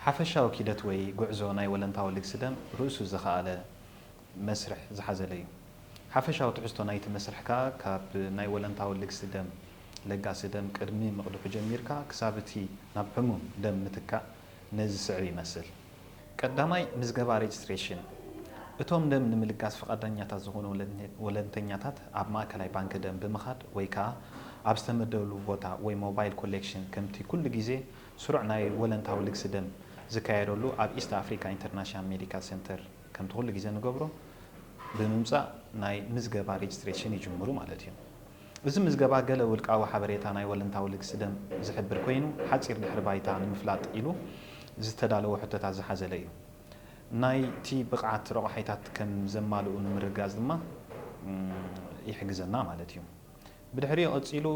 ሓፈሻዊ ኪደት ወይ ጉዕዞ ናይ ወለንታዊ ልግሲ ደም ርእሱ ዝኸኣለ መስርሕ ዝሓዘለ እዩ። ሓፈሻዊ ትሕዝቶ ናይቲ መስርሕ ከኣ ካብ ናይ ወለንታዊ ልግሲ ደም ለጋሲ ደም ቅድሚ ምቕድሑ ጀሚርካ ክሳብ እቲ ናብ ሕሙም ደም ምትካእ ነዚ ዝስዕብ ይመስል። ቀዳማይ ምዝገባ ሬጅስትሬሽን። እቶም ደም ንምልጋስ ፍቓደኛታት ዝኾኑ ወለንተኛታት ኣብ ማእከላይ ባንኪ ደም ብምኻድ ወይ ከኣ ኣብ ዝተመደበሉ ቦታ ወይ ሞባይል ኮሌክሽን ከምቲ ኩሉ ግዜ ስሩዕ ናይ ወለንታዊ ልግሲ ደም ዝካየደሉ ኣብ ኢስት ኣፍሪካ ኢንተርናሽናል ሜዲካል ሴንተር ከምቲ ኩሉ ግዜ ንገብሮ ብምምጻእ ናይ ምዝገባ ሬጅስትሬሽን ይጅምሩ ማለት እዩ። እዚ ምዝገባ ገለ ውልቃዊ ሓበሬታ ናይ ወለንታዊ ልግሲ ደም ዝሕብር ኮይኑ ሓጺር ድሕሪ ባይታ ንምፍላጥ ኢሉ ዝተዳለወ ሕቶታት ዝሓዘለ እዩ። ናይቲ ብቕዓት ረቑሓይታት ከም ዘማልኡ ንምርጋጽ ድማ ይሕግዘና ማለት እዩ። ብድሕሪኡ ቀጺሉ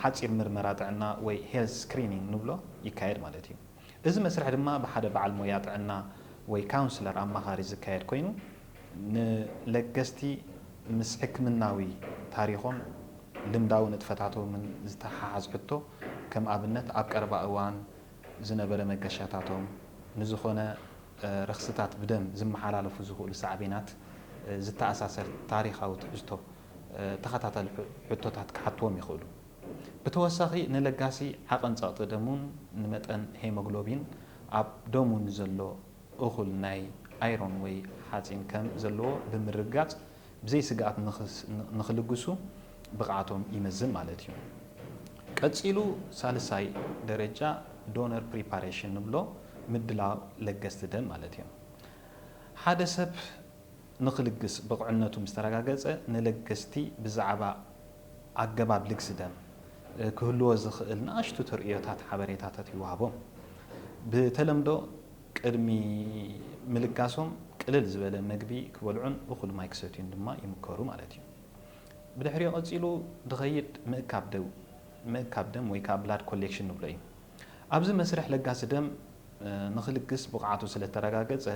ሓጺር ምርመራ ጥዕና ወይ ሄልዝ ስክሪኒንግ ንብሎ ይካየድ ማለት እዩ። እዚ መስርሕ ድማ ብሓደ በዓል ሞያ ጥዕና ወይ ካውንስለር ኣማኻሪ ዝካየድ ኮይኑ ንለገስቲ ምስ ሕክምናዊ ታሪኾም ልምዳዊ ንጥፈታቶምን ዝተሓሓዝ ሕቶ ከም ኣብነት ኣብ ቀረባ እዋን ዝነበረ መገሻታቶም ንዝኾነ ረኽስታት ብደም ዝመሓላለፉ ዝኽእሉ ሳዕቤናት ዝተኣሳሰር ታሪኻዊ ትሕዝቶ ተኸታታሊ ሕቶታት ክሓትዎም ይኽእሉ። ብተወሳኺ ንለጋሲ ዓቐን ጸቕጢ ደሙን ንመጠን ሄሞግሎቢን ኣብ ደሙ ንዘሎ እኹል ናይ ኣይሮን ወይ ሓጺን ከም ዘለዎ ብምርግጋጽ ብዘይ ስግኣት ንኽልግሱ ብቕዓቶም ይመዝን ማለት እዩ። ቀጺሉ ሳልሳይ ደረጃ ዶነር ፕሪፓሬሽን ንብሎ ምድላው ለገስቲ ደም ማለት እዩ። ሓደ ሰብ ንኽልግስ ብቕዕነቱ ምስ ተረጋገጸ ንለገስቲ ብዛዕባ ኣገባብ ልግሲ ደም ክህልዎ ዝኽእል ንኣሽቱ ተርእዮታት ሓበሬታታት ይወሃቦም። ብተለምዶ ቅድሚ ምልጋሶም ቅልል ዝበለ መግቢ ክበልዑን እኹል ማይ ክሰትዩን ድማ ይምከሩ ማለት እዩ። ብድሕሪኡ ቀጺሉ ድኸይድ ምእካብ ደው ምእካብ ደም ወይ ከዓ ብላድ ኮሌክሽን ንብሎ እዩ። ኣብዚ መስርሕ ለጋሲ ደም ንኽልግስ ብቕዓቱ ስለተረጋገጸ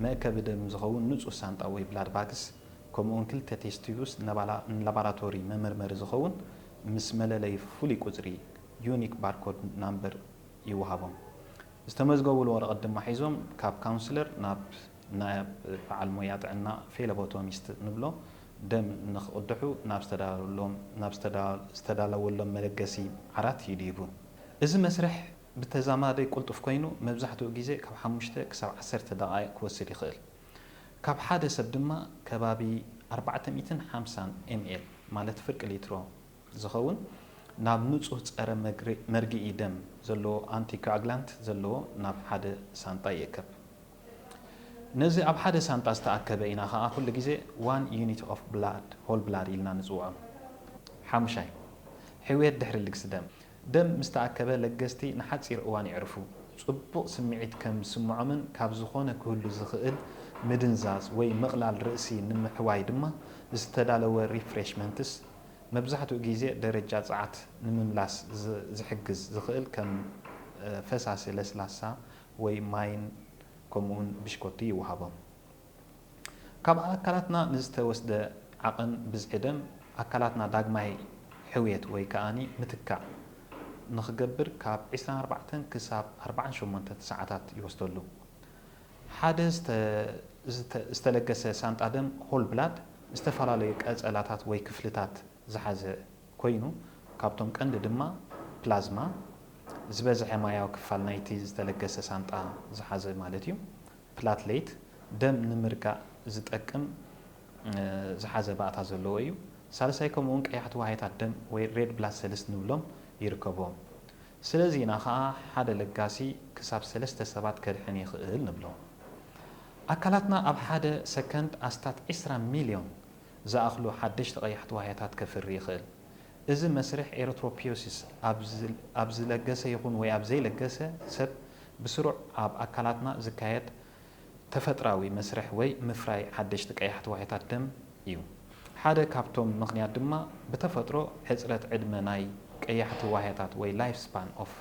መእከቢ ደም ዝኸውን ንጹህ ሳንጣ ወይ ብላድ ባክስ ከምኡውን ክልተ ቴስት ቲዩብስ ንላባራቶሪ መመርመሪ ዝኸውን ምስ መለለይ ፍሉይ ቁጽሪ ዩኒክ ባርኮድ ናምበር ይወሃቦም። ዝተመዝገቡሉ ወረቐት ድማ ሒዞም ካብ ካውንስለር ናብ ናይ በዓል ሞያ ጥዕና ፌለቦቶሚስት ንብሎ ደም ንኽቕድሑ ናብ ዝተዳለወሎም ናብ ዝተዳለወሎም መለገሲ ዓራት ይድይቡ። እዚ መስርሕ ብተዛማዲ ቅልጡፍ ኮይኑ መብዛሕትኡ ግዜ ካብ ሓሙሽተ ክሳብ ዓሰርተ ደቓይቕ ክወስድ ይኽእል። ካብ ሓደ ሰብ ድማ ከባቢ ኣርባዕተ ሚእትን ሓምሳን ኤምኤል ማለት ፍርቂ ሊትሮ ዝኸውን ናብ ንጹህ ጸረ መርግኢ ደም ዘለዎ ኣንቲኮኣግላንት ዘለዎ ናብ ሓደ ሳንጣ ይእከብ። ነዚ ኣብ ሓደ ሳንጣ ዝተኣከበ ኢና ከኣ ኩሉ ግዜ one unit of blood whole blood ኢልና ንጽውዖ። ሓሙሻይ ሕውየት ድሕሪ ልግሲ ደም። ደም ምስ ተኣከበ ለገስቲ ንሓጺር እዋን የዕርፉ። ጽቡቕ ስምዒት ከም ዝስምዖምን ካብ ዝኾነ ክህሉ ዝኽእል ምድንዛዝ ወይ ምቕላል ርእሲ ንምሕዋይ ድማ ዝተዳለወ ሪፍሬሽመንትስ መብዛሕትኡ ግዜ ደረጃ ጸዓት ንምምላስ ዝሕግዝ ዝኽእል ከም ፈሳሲ ለስላሳ ወይ ማይን ከምኡውን ብሽኮቲ ይወሃቦም። ካብ ኣካላትና ንዝተወስደ ዓቐን ብዝሒ ደም ኣካላትና ዳግማይ ሕውየት ወይ ከኣኒ ምትካእ ንኽገብር ካብ ዕስራን ኣርባዕተን ክሳብ ኣርባዓን ሸሞንተን ሰዓታት ይወስደሉ። ሓደ ዝተለገሰ ሳንጣ ደም ሆል ብላድ ዝተፈላለዩ ቀጸላታት ወይ ክፍልታት ዝሓዘ ኮይኑ ካብቶም ቀንዲ ድማ ፕላዝማ ዝበዝሐ ማያዊ ክፋል ናይቲ ዝተለገሰ ሳንጣ ዝሓዘ ማለት እዩ። ፕላትሌት ደም ንምርጋእ ዝጠቅም ዝሓዘ ባእታ ዘለዎ እዩ። ሳልሳይ ከምኡ እውን ቀያሕቲ ዋህያታት ደም ወይ ሬድ ብላድ ሰልስ ንብሎም ይርከብዎም። ስለዚ ኢና ኸዓ ሓደ ለጋሲ ክሳብ ሰለስተ ሰባት ከድሕን ይኽእል ንብሎ። ኣካላትና ኣብ ሓደ ሰከንድ ኣስታት ዕስራ ሚልዮን ዝኣኽሉ ሓደሽቲ ቀያሕቲ ዋህያታት ከፍሪ ይኽእል። እዚ መስርሕ ኤሪትሮፖዮሲስ ኣብ ዝለገሰ ይኹን ወይ ኣብ ዘይለገሰ ሰብ ብስሩዕ ኣብ ኣካላትና ዝካየድ ተፈጥራዊ መስርሕ ወይ ምፍራይ ሓደሽቲ ቀያሕቲ ዋህያታት ደም እዩ። ሓደ ካብቶም ምኽንያት ድማ ብተፈጥሮ ሕጽረት ዕድመ ናይ ቀያሕቲ ዋህያታት ወይ ላይፍ ስፓን ኦፍ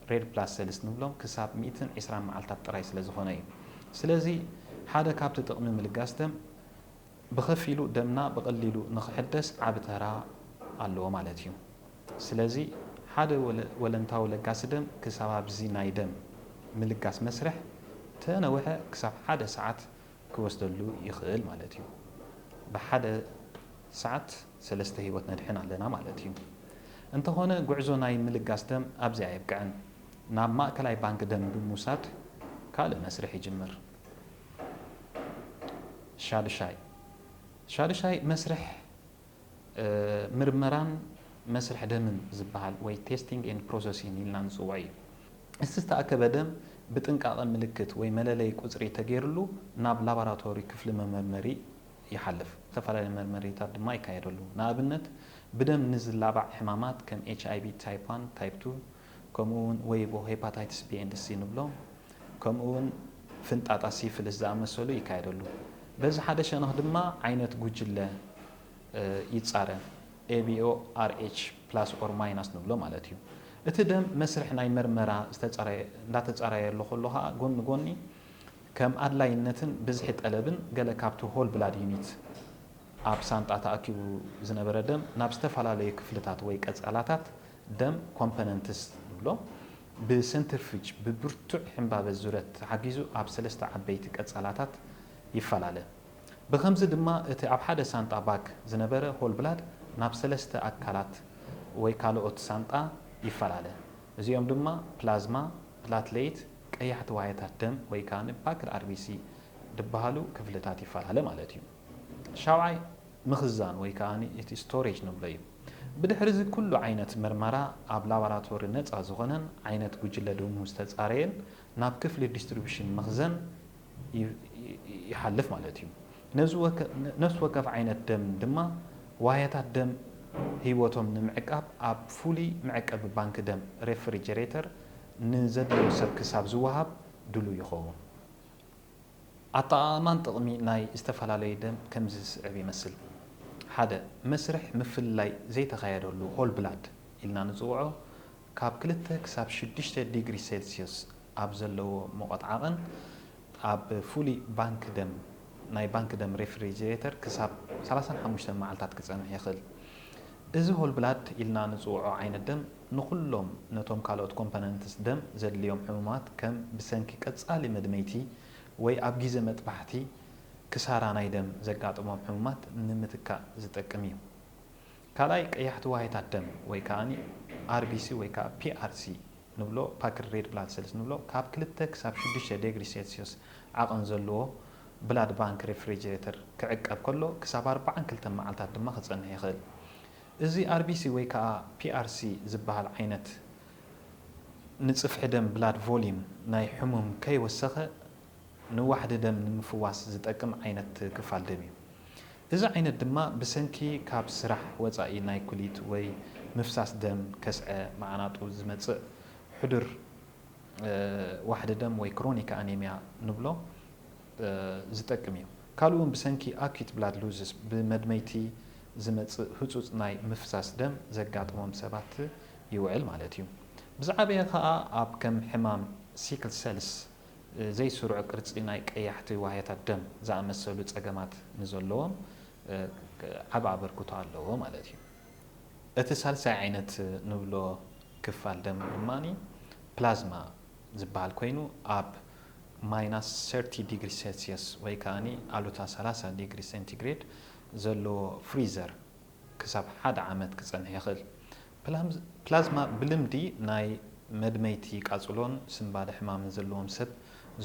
ሬድ ብላድ ሰልስ ንብሎም ክሳብ ሚእትን ዕስራን መዓልታት ጥራይ ስለ ዝኾነ እዩ። ስለዚ ሓደ ካብቲ ጥቕሚ ምልጋስ ደም ብኸፊሉ ደምና ብቐሊሉ ንኽሕደስ ዓቢ ተራ ኣለዎ ማለት እዩ። ስለዚ ሓደ ወለንታዊ ለጋሲ ደም ክሳብ ኣብዚ ናይ ደም ምልጋስ መስርሕ ተነውሐ ክሳብ ሓደ ሰዓት ክወስደሉ ይኽእል ማለት እዩ። ብሓደ ሰዓት ሰለስተ ህይወት ነድሕን ኣለና ማለት እዩ። እንተኾነ ጉዕዞ ናይ ምልጋስ ደም ኣብዚ ኣየብቅዐን። ናብ ማእከላይ ባንክ ደም ብምውሳድ ካልእ መስርሕ ይጅምር። ሻዱሻይ ሻዱሻይ መስርሕ ምርመራን መስርሕ ደምን ዝበሃል ወይ ቴስቲንግ ኤንድ ፕሮሰሲን ኢልና ንፅውዖ እዩ። እቲ ዝተኣከበ ደም ብጥንቃቐ ምልክት ወይ መለለይ ቁፅሪ ተገይርሉ ናብ ላቦራቶሪ ክፍሊ መመርመሪ ይሓልፍ። ዝተፈላለዩ መርመሪታት ድማ ይካየደሉ። ንኣብነት ብደም ንዝላባዕ ሕማማት ከም ኤች ኣይ ቪ ታይፕ ዋን፣ ታይፕ ቱ፣ ከምኡ እውን ወይቦ ሄፓታይትስ ቢ ኤንድ ሲ ንብሎ፣ ከምኡ እውን ፍንጣጣ ሲፍልስ ዝኣመሰሉ ይካየደሉ። በዚ ሓደ ሸነኽ ድማ ዓይነት ጉጅለ ይፃረ፣ ኤ ቢ ኦ ኣር ኤች ፕላስ ኦር ማይናስ ንብሎ ማለት እዩ። እቲ ደም መስርሕ ናይ መርመራ እንዳተፃረየ ኣሎ ከሎ ከዓ ጎኒ ጎኒ ከም ኣድላይነትን ብዝሒ ጠለብን ገለ ካብቲ ሆል ብላድ ዩኒት ኣብ ሳንጣ ተኣኪቡ ዝነበረ ደም ናብ ዝተፈላለዩ ክፍልታት ወይ ቀፃላታት ደም ኮምፖነንትስ ንብሎ ብሰንትርፊጅ ብብርቱዕ ሕምባበ ዙረት ተሓጊዙ ኣብ ሰለስተ ዓበይቲ ቀፃላታት ይፈላለ። ብኸምዚ ድማ እቲ ኣብ ሓደ ሳንጣ ባክ ዝነበረ ሆል ብላድ ናብ ሰለስተ ኣካላት ወይ ካልኦት ሳንጣ ይፈላለ። እዚኦም ድማ ፕላዝማ፣ ፕላትሌት፣ ቀያሕቲ ዋህዮታት ደም ወይ ከዓ ፓክድ ኣር ቢ ሲ ዝበሃሉ ክፍልታት ይፈላለ ማለት እዩ። ሻውዓይ ምኽዛን ወይ ከዓ እቲ ስቶሬጅ ንብሎ እዩ። ብድሕሪ እዚ ኩሉ ዓይነት መርመራ ኣብ ላቦራቶሪ ነፃ ዝኾነን ዓይነት ጉጅለ ደሙ ዝተፃረየን ናብ ክፍሊ ዲስትሪቡሽን መኽዘን ይሓልፍ ማለት እዩ። ነፍሲ ወከፍ ዓይነት ደም ድማ ዋህዮታት ደም ህይወቶም ንምዕቃብ ኣብ ፍሉይ መዕቀቢ ባንክ ደም ሬፍሪጀሬተር ንዘድልዮ ሰብ ክሳብ ዝወሃብ ድሉው ይኸውን። ኣጠቓቕማን ጥቕሚ ናይ ዝተፈላለዩ ደም ከምዚ ዝስዕብ ይመስል። ሓደ፣ መስርሕ ምፍልላይ ዘይተኻየደሉ ሆል ብላድ ኢልና ንፅውዖ ካብ ክልተ ክሳብ ሽዱሽተ ዲግሪ ሴልሲዮስ ኣብ ዘለዎ ሙቐት ዓቐን ኣብ ፍሉይ ባንክ ደም ናይ ባንክ ደም ሬፍሪጀሬተር ክሳብ ሰላሳን ሓሙሽተን መዓልታት ክፀንሕ ይኽእል። እዚ ሆል ብላድ ኢልና ንፅውዖ ዓይነት ደም ንኹሎም ነቶም ካልኦት ኮምፖነንትስ ደም ዘድልዮም ሕሙማት ከም ብሰንኪ ቀፃሊ መድመይቲ ወይ ኣብ ግዜ መጥባሕቲ ክሳራ ናይ ደም ዘጋጥሞም ሕሙማት ንምትካእ ዝጠቅም እዩ። ካልኣይ ቀያሕቲ ዋህዮታት ደም ወይ ከዓ ኣር ቢ ሲ ወይ ከዓ ፒ ኣር ሲ ንብሎ ፓክድ ሬድ ብላድ ሴልስ ንብሎ ካብ ክልተ ክሳብ ሽዱሽተ ዲግሪ ሴልሲዮስ ዓቐን ዘለዎ ብላድ ባንክ ሬፍሪጀሬተር ክዕቀብ ከሎ ክሳብ ኣርባዓን ክልተን መዓልታት ድማ ክፀንሕ ይኽእል። እዚ ኣር ቢ ሲ ወይ ከዓ ፒ ኣር ሲ ዝበሃል ዓይነት ንፅፍሒ ደም ብላድ ቮሊም ናይ ሕሙም ከይወሰኸ ንዋሕዲ ደም ንምፍዋስ ዝጠቅም ዓይነት ክፋል ደም እዩ። እዚ ዓይነት ድማ ብሰንኪ ካብ ስራሕ ወፃኢ ናይ ኩሊት ወይ ምፍሳስ ደም ከስዐ መዓናጡ ዝመፅእ ሕዱር ዋሕዲ ደም ወይ ክሮኒክ ኣኔሚያ ንብሎ ዝጠቅም እዩ። ካልእ እውን ብሰንኪ ኣኪዩት ብላድ ሉዝስ ብመድመይቲ ዝመፅእ ህፁፅ ናይ ምፍሳስ ደም ዘጋጥሞም ሰባት ይውዕል ማለት እዩ። ብዝዓበየ ከዓ ኣብ ከም ሕማም ሲክል ሰልስ ዘይስሩዕ ቅርፂ ናይ ቀያሕቲ ዋህዮታት ደም ዝኣመሰሉ ፀገማት ንዘለዎም ዓቢ ኣበርክቶ ኣለዎ ማለት እዩ። እቲ ሳልሳይ ዓይነት ንብሎ ክፋል ደም ድማ ፕላዝማ ዝበሃል ኮይኑ ኣብ ማይናስ ሰርቲ ዲግሪ ሴልሲየስ ወይ ከዓ ኣሉታ ሰላሳ ዲግሪ ሴንቲግሬድ ዘለዎ ፍሪዘር ክሳብ ሓደ ዓመት ክፀንሕ ይኽእል። ፕላዝማ ብልምዲ ናይ መድመይቲ ቃፅሎን ስንባደ ሕማምን ዘለዎም ሰብ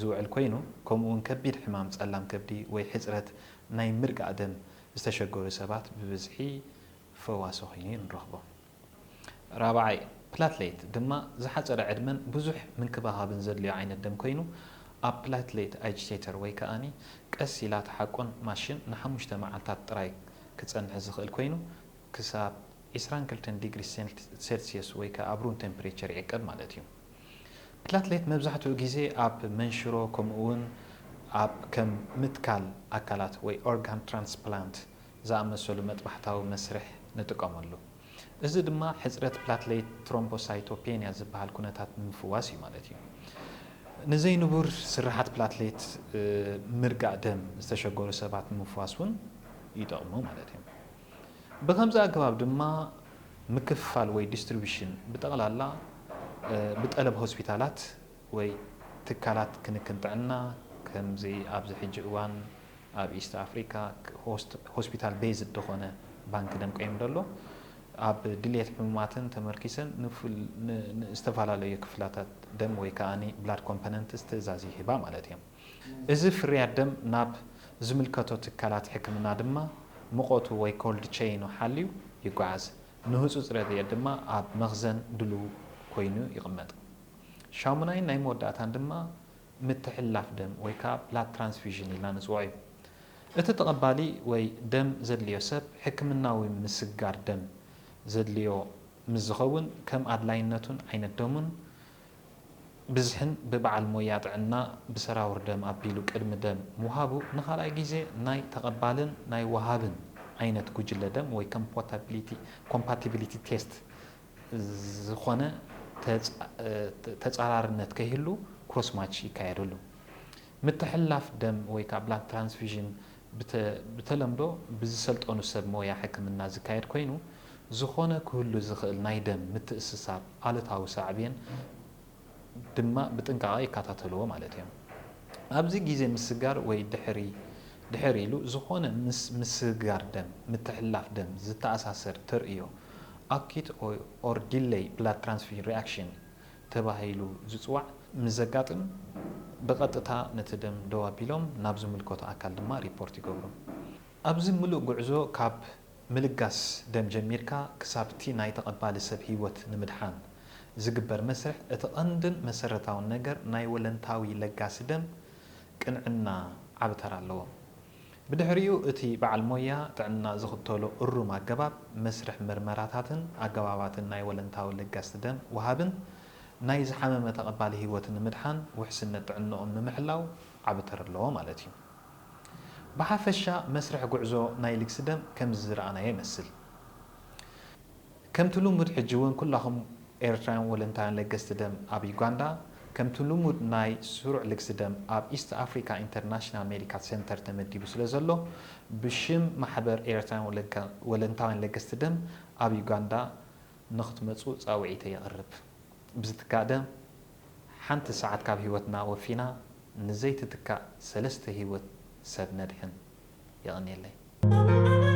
ዝውዕል ኮይኑ ከምኡ እውን ከቢድ ሕማም ፀላም ከብዲ ወይ ሕፅረት ናይ ምርጋእ ደም ዝተሸገሩ ሰባት ብብዝሒ ፈዋሲ ኮይኑ ንረኽቦ። ራብዓይ ፕላትሌት ድማ ዝሓፀረ ዕድመን ብዙሕ ምንክብኻብን ዘድልዮ ዓይነት ደም ኮይኑ ኣብ ፕላትሌት ኣጂቴተር ወይ ከዓ ቀስ ኢላ ተሓቆን ማሽን ንሓሙሽተ መዓልታት ጥራይ ክፀንሕ ዝኽእል ኮይኑ ክሳብ ዒስራን ክልተን ዲግሪ ሴልሲየስ ወይ ከዓ ኣብ ሩም ቴምፕሬቸር ይዕቀብ ማለት እዩ። ፕላትሌት መብዛሕትኡ ግዜ ኣብ መንሽሮ ከምኡ እውን ኣብ ከም ምትካል ኣካላት ወይ ኦርጋን ትራንስፕላንት ዝኣመሰሉ መጥባሕታዊ መስርሕ ንጥቀመሉ። እዚ ድማ ሕፅረት ፕላትሌት ትሮምቦሳይቶፔንያ ዝበሃል ኩነታት ንምፍዋስ እዩ ማለት እዩ። ንዘይንቡር ስርሓት ፕላትሌት ምርጋእ ደም ዝተሸገሩ ሰባት ንምፍዋስ እውን ይጠቕሙ ማለት እዩ። ብከምዚ ኣገባብ ድማ ምክፍፋል ወይ ዲስትሪቢሽን ብጠቕላላ ብጠለብ ሆስፒታላት ወይ ትካላት ክንክን ጥዕና ከምዚ ኣብዚ ሕጂ እዋን ኣብ ኢስት ኣፍሪካ ሆስፒታል ቤዝድ ዝኾነ ባንክ ደም ቆይም ዘሎ ኣብ ድልየት ሕሙማትን ተመርኪሰን ዝተፈላለዩ ክፍላታት ደም ወይ ከዓ ብላድ ኮምፖነንትስ ትእዛዝ ይህባ ማለት እዮም። እዚ ፍርያት ደም ናብ ዝምልከቶ ትካላት ሕክምና ድማ ሙቐቱ ወይ ኮልድ ቸይኑ ሓልዩ ይጓዓዝ። ንህፁፅ ረድኤት ድማ ኣብ መኽዘን ድሉው ኮይኑ ይቕመጥ። ሻሙናይን ናይ መወዳእታን ድማ ምትሕልላፍ ደም ወይ ከዓ ብላድ ትራንስፊዥን ኢልና ንፅውዖ እዩ። እቲ ተቐባሊ ወይ ደም ዘድልዮ ሰብ ሕክምናዊ ምስግጋር ደም ዘድልዮ ምስ ዝኸውን ከም ኣድላይነቱን ዓይነት ደሙን ብዝሕን ብበዓል ሞያ ጥዕና ብሰራውር ደም ኣቢሉ ቅድሚ ደም ምውሃቡ ንኻልኣይ ግዜ ናይ ተቐባልን ናይ ወሃብን ዓይነት ጉጅለ ደም ወይ ኮምፓቲቢሊቲ ቴስት ዝኾነ ተፃራርነት ከይህሉ ክሮስማች ይካየደሉ። ምትሕልላፍ ደም ወይ ከዓ ብላድ ትራንስፊዥን ብተለምዶ ብዝሰልጠኑ ሰብ ሞያ ሕክምና ዝካየድ ኮይኑ ዝኾነ ክህሉ ዝኽእል ናይ ደም ምትእስሳር ኣሉታዊ ሳዕቤን ድማ ብጥንቃቐ ይከታተልዎ ማለት እዮም። ኣብዚ ግዜ ምስጋር ወይ ድሕሪ ድሕር ኢሉ ዝኾነ ምስ ምስጋር ደም ምትሕልላፍ ደም ዝተኣሳሰር ተርእዮ ኣኪት ኦር ዲለይ ብላድ ትራንስፊዥን ሪኣክሽን ተባሂሉ ዝፅዋዕ ምስ ዘጋጥም ብቐጥታ ነቲ ደም ደው ኣቢሎም ናብ ዝምልከቶ ኣካል ድማ ሪፖርት ይገብሩ። ኣብዚ ምሉእ ጉዕዞ ካብ ምልጋስ ደም ጀሚርካ ክሳብ እቲ ናይ ተቐባሊ ሰብ ህይወት ንምድሓን ዝግበር መስርሕ እቲ ቐንድን መሰረታውን ነገር ናይ ወለንታዊ ለጋሲ ደም ቅንዕና ዓቢ ተራ ኣለዎ። ብድሕሪኡ እቲ በዓል ሞያ ጥዕና ዝኽተሎ እሩም ኣገባብ መስርሕ መርመራታትን ኣገባባትን ናይ ወለንታዊ ለጋሲ ደም ወሃብን ናይ ዝሓመመ ተቐባሊ ህይወት ንምድሓን ውሕስነት ጥዕንኦም ንምሕላው ዓቢ ተራ ኣለዎ ማለት እዩ። ብሓፈሻ መስርሕ ጉዕዞ ናይ ልግሲ ደም ከምዚ ዝረኣናዮ ይመስል። ከምቲ ልሙድ ሕጂ እውን ኩላኹም ኤርትራውያን ወለንታውያን ለገስቲ ደም ኣብ ዩጋንዳ ከምቲ ልሙድ ናይ ስሩዕ ልግሲ ደም ኣብ ኢስት ኣፍሪካ ኢንተርናሽናል ሜዲካል ሴንተር ተመዲቡ ስለ ዘሎ ብሽም ማሕበር ኤርትራውያን ወለንታውያን ለገስቲ ደም ኣብ ዩጋንዳ ንኽትመፁ ፃውዒተ የቕርብ። ብዝትካእ ደም ሓንቲ ሰዓት ካብ ህይወትና ወፊና ንዘይትትካእ ሰለስተ ህይወት ሰብ ነድሕን። የቐንየለይ።